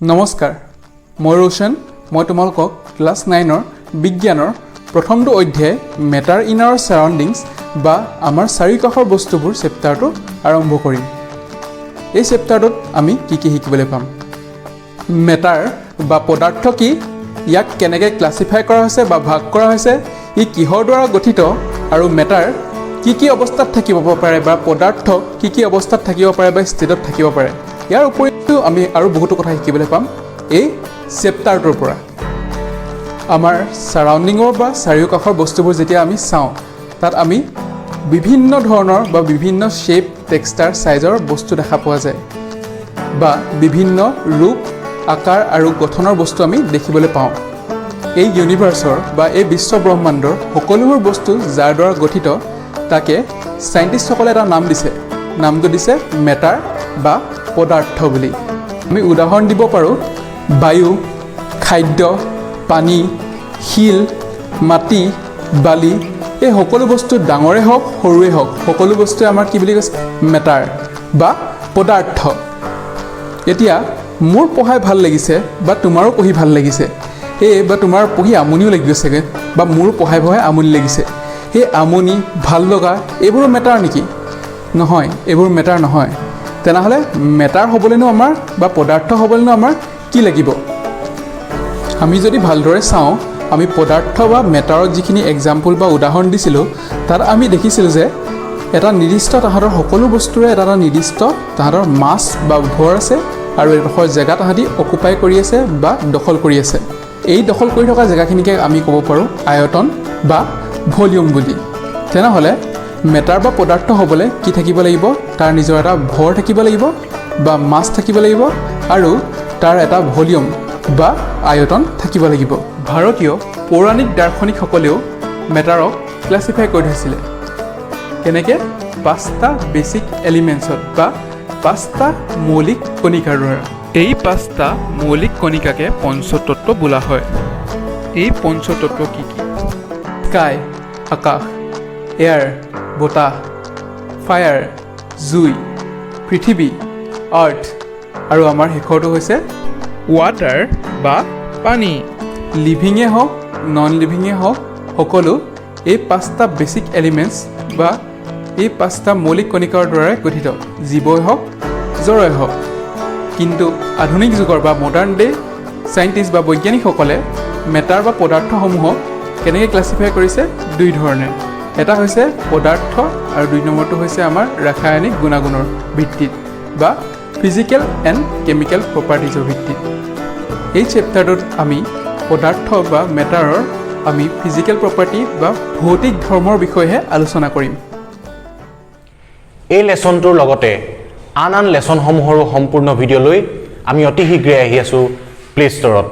নমস্কাৰ, মই ৰোশন। মই তোমালোকক ক্লাছ 9ৰ বিজ্ঞানৰ প্ৰথমটো অধ্যায় মেটাৰ ইন আৱাৰ ছাৰাউণ্ডিংছ বা আমাৰ চাৰিওকাষৰ বস্তুবোৰ চেপ্টাৰটো আৰম্ভ কৰিম। এই চেপ্টাৰটোত আমি কি কি শিকিবলৈ পাম? মেটাৰ বা পদাৰ্থ কি, ইয়াক কেনেকৈ ক্লাছিফাই কৰা হৈছে বা ভাগ কৰা হৈছে, ই কিহৰ দ্বাৰা গঠিত আৰু মেটাৰ কি কি অৱস্থাত থাকিব পাৰে বা পদাৰ্থ কি কি অৱস্থাত থাকিব পাৰে বা ষ্টেটত থাকিব পাৰে। ইয়াৰ উপৰিও আমি আৰু বহুতো কথা শিকিবলৈ পাম এই চেপ্টাৰটোৰ পৰা। আমাৰ ছাৰাউণ্ডিঙৰ বা চাৰিওকাষৰ বস্তুবোৰ যেতিয়া আমি চাওঁ, তাত আমি বিভিন্ন ধৰণৰ বা বিভিন্ন শ্বেপ, টেক্সচাৰ, চাইজৰ বস্তু দেখা পোৱা যায় বা বিভিন্ন ৰূপ, আকাৰ আৰু গঠনৰ বস্তু আমি দেখিবলৈ পাওঁ। এই ইউনিভাৰ্চৰ বা এই বিশ্ব ব্ৰহ্মাণ্ডৰ সকলোবোৰ বস্তু যাৰ দ্বাৰা গঠিত, তাকে চাইণ্টিষ্টসকলে এটা নাম দিছে। নামটো দিছে মেটাৰ বা পদাৰ্থ বুলি। আমি উদাহৰণ দিব পাৰোঁ বায়ু, খাদ্য, পানী, শিল, মাটি, বালি। এই সকলো বস্তু ডাঙৰে হওক, সৰুৱে হওক, সকলো বস্তুৱে আমাৰ কি বুলি কৈছে? মেটাৰ বা পদাৰ্থ। এতিয়া মোৰ পঢ়াই ভাল লাগিছে বা তোমাৰো পঢ়ি ভাল লাগিছে, এই বা তোমাৰ পঢ়ি আমনিও লাগি গৈছেগৈ বা মোৰো পঢ়াই পঢ়াই আমনি লাগিছে, সেই আমনি, ভাল লগা এইবোৰো মেটাৰ নেকি? নহয়, এইবোৰ মেটাৰ নহয়। তেনেহ'লে মেটাৰ হ'বলৈনো আমাৰ বা পদাৰ্থ হ'বলৈনো আমাৰ কি লাগিব? আমি যদি ভালদৰে চাওঁ, আমি পদাৰ্থ বা মেটাৰত যিখিনি এক্সাম্পল বা উদাহৰণ দিছিলোঁ, তাত আমি দেখিছিলোঁ যে এটা নিৰ্দিষ্ট তাহাঁতৰ সকলো বস্তুৰে এটা এটা নিৰ্দিষ্ট তাহাঁতৰ মাছ বা ভৰ আছে আৰু এডোখৰ জেগা তাহাঁতি অকুপাই কৰি আছে বা দখল কৰি আছে। এই দখল কৰি থকা জেগাখিনিকে আমি ক'ব পাৰোঁ আয়তন বা ভলিউম বুলি। তেনেহ'লে মেটাৰ বা পদাৰ্থ হ'বলৈ কি থাকিব লাগিব? তাৰ নিজৰ এটা ভৰ থাকিব লাগিব বা মাছ থাকিব লাগিব আৰু তাৰ এটা ভলিউম বা আয়তন থাকিব লাগিব। ভাৰতীয় পৌৰাণিক দাৰ্শনিকসকলেও মেটাৰক ক্লাছিফাই কৰি থৈছিলে। কেনেকৈ? পাঁচটা বেছিক এলিমেণ্টছত বা পাঁচটা মৌলিক কণিকাৰ দ্বাৰা। এই পাঁচটা মৌলিক কণিকাকে পঞ্চতত্ত্ব বোলা হয়। এই পঞ্চতত্ত্ব কি কি? স্কাই, আকাশ, এয়াৰ, বতাহ, ফায়াৰ, জুই, পৃথিৱী, আৰ্থ আৰু আমাৰ শেষৰটো হৈছে ৱাটাৰ বা পানী। লিভিঙে হওক, নন লিভিঙে হওক, সকলো এই পাঁচটা বেছিক এলিমেণ্টছ বা এই পাঁচটা মৌলিক কণিকাৰ দ্বাৰাই গঠিত, জীৱই হওক, জড়ই হওক। কিন্তু আধুনিক যুগৰ বা মডাৰ্ণ ডে চাইণ্টিষ্ট বা বৈজ্ঞানিকসকলে মেটাৰ বা পদাৰ্থসমূহক কেনেকৈ ক্লাছিফাই কৰিছে? দুই ধৰণে। এটা হৈছে পদাৰ্থ আৰু দুই নম্বৰটো হৈছে আমাৰ ৰাসায়নিক গুণাগুণৰ ভিত্তিত বা ফিজিকেল এণ্ড কেমিকেল প্ৰপাৰ্টিজৰ ভিত্তিত। এই চেপ্টাৰটোত আমি পদাৰ্থ বা মেটাৰৰ আমি ফিজিকেল প্ৰপাৰ্টি বা ভৌতিক ধৰ্মৰ বিষয়েহে আলোচনা কৰিম। এই লেচনটোৰ লগতে আন আন লেচনসমূহৰো সম্পূৰ্ণ ভিডিঅ' লৈ আমি অতি শীঘ্ৰে আহি আছোঁ প্লে ষ্ট'ৰত।